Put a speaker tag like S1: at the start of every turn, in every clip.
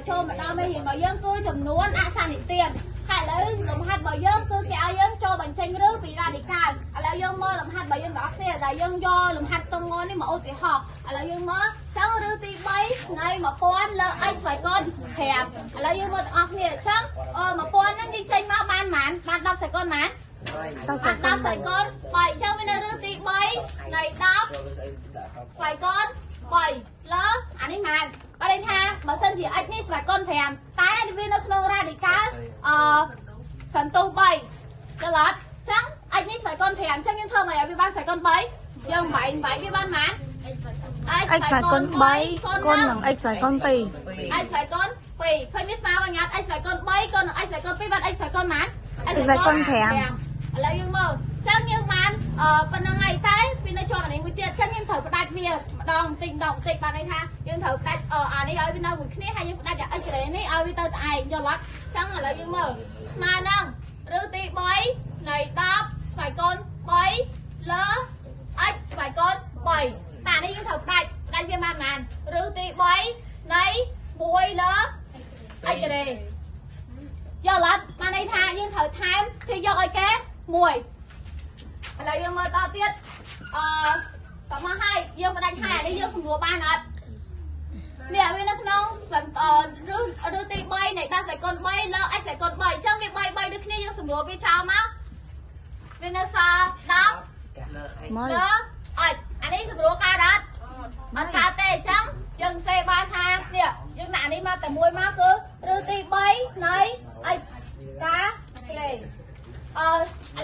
S1: ចូលមកដល់មេរៀនរបស់យើងគឺចំនួនអសនិទានហើយឥឡូវលំហាត់របស់យើងគឺគេឲ្យយើងចូលបញ្ចេញឬពីរ៉ាឌីកាល់ឥឡូវយើងមើលលំហាត់របស់យើងទាំងអស់គ្នាដែលយើងយកលំហាត់តុងងនេះមកឧទាហរណ៍ឥឡូវយើងមើលចឹងឬទី3នៃ1000លើ x ស្វ័យគុណ5ឥឡូវយើងមើលទាំងអស់គ្នាចឹង1000ហ្នឹងយើងចេញមកបានប៉ុន្មានបាន10ស្វ័យគុណប៉ុន្មាន
S2: 10ស្វ័យគុណ
S1: 10ស្វ័យគុណ3ចឹងមាននៅឬទី3នៃ10ស្វ័យគុណ3លើអានេះប៉ុន្មានបើន័យថាបើសិនជា x នេះស្វ័យគុណ5តែវានៅក្នុងរ៉ាឌីកាល់សន្ទុះ3យល់អត់ចឹង x នេះស្វ័យគុណ5ចឹងយើងធ្វើម៉េចឲ្យវាបានស្វ័យគុណ3យើងបែងបែងវាបានប៉ុន្មាន
S2: x ស្វ័យគុណ3គុណនឹង x ស្វ័យគុណ2
S1: x ស្វ័យគុណ2ឃើញវាស្មើវិញអត់ x ស្វ័យគុណ3គុណនឹង x ស្វ័យគុណ2បាន x ស្វ័យគុណប៉ុន្មាន
S2: x ស្វ័យគុណ5
S1: ឥឡូវយើងមើលចឹងយើងបានប៉ុណ្្នឹងហើយតែវានៅជាប់អានេះមួយទៀតចឹងយើងត្រូវផ្ដាច់វាម្ដងបន្តិចម្ដងបន្តិចបានន័យថាយើងត្រូវផ្ដាច់អានេះឲ្យវានៅមួយគ្នាហើយយើងផ្ដាច់អា x នេះឲ្យវាទៅតែឯងយល់អត់ចឹងឥឡូវយើងមើលស្មើនឹងឬទី3នៃ10ស្វ័យគុណ3លើ x ស្វ័យគុណ3តែអានេះយើងត្រូវផ្ដាច់ផ្ដាច់វាបានប៉ុន្មានឬទី3នៃ1លើ x ការ៉េយល់អត់បានន័យថាយើងត្រូវថែមគេយកឲ្យគេ1ឥឡូវយើងមើលតទៀតតមកហើយយើងផ្ដាច់ហើយអានេះយើងសម្រួលបានអត់នេះវានៅក្នុងឬទី3នៃ10ស្វ័យគុណ3លើ x ស្វ័យគុណ3អញ្ចឹងវា3 3ដូចគ្នាយើងសម្រួលវាចោលមកវានៅសល់10
S2: មក
S1: លើ x អានេះសម្រួលកើតអត់អត់កើតទេអញ្ចឹងយើងសេបានថានេះយើងដាក់នេះមកតែមួយមកគឺឬទី3នៃ x ការ៉េឥ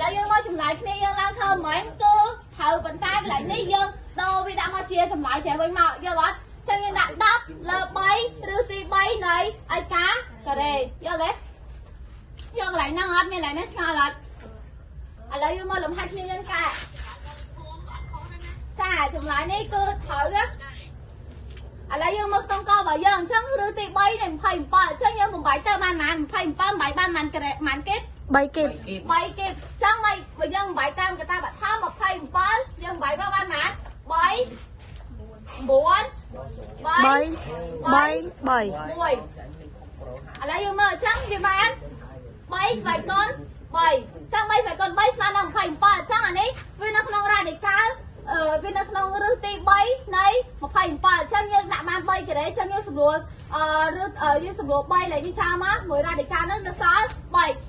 S1: ឡូវយើងមកចម្លើយគ្នាយើងឡើងធ្វើមិញគឺត្រូវប៉ុន្តែកន្លែងនេះយើងដូរវាដាក់មកជាចម្លើយចេះវិញមកយល់អត់ចឹងយើងដាក់10លើ3ឬទី3នៃ x ការ៉េយល់ទេយកកន្លែងហ្នឹងអត់មានកន្លែងនេះឆ្ងល់អត់ឥឡូវយើងមកលំហាត់គ្នាយើងកែចាចម្លើយនេះគឺត្រូវណាឥឡូវយើងមកតង់ករបស់យើងអញ្ចឹងឬទី3នៃ27អញ្ចឹងយើងបំបីទៅបានប៉ុន្មាន27បំបីបានប៉ុន្មានក្រេប៉ុន្មានគីប
S2: 3គីប
S1: 3គីបចឹងមិនបើយើងបំបីតាមកតាបថម27យើងបំបីមកបានប៉ុន្មាន3 9
S2: 3 3 3
S1: 1ឥឡូវយើងមើលអញ្ចឹងវាបាន3ស្វ័យគុណ3ចឹង3ស្វ័យគុណ3ស្មើនឹង27អញ្ចឹងអានេះវានៅក្នុងរ៉ាឌីកាល់វានៅក្នុងឫសទី3នៃ27អញ្ចឹងយើងដាក់បាន3ការ៉េអញ្ចឹងយើងសម្រួលឬយើងសម្រួល3លេខនេះចោលមកមួយរ៉ាឌីកាល់ហ្នឹងនៅសល់3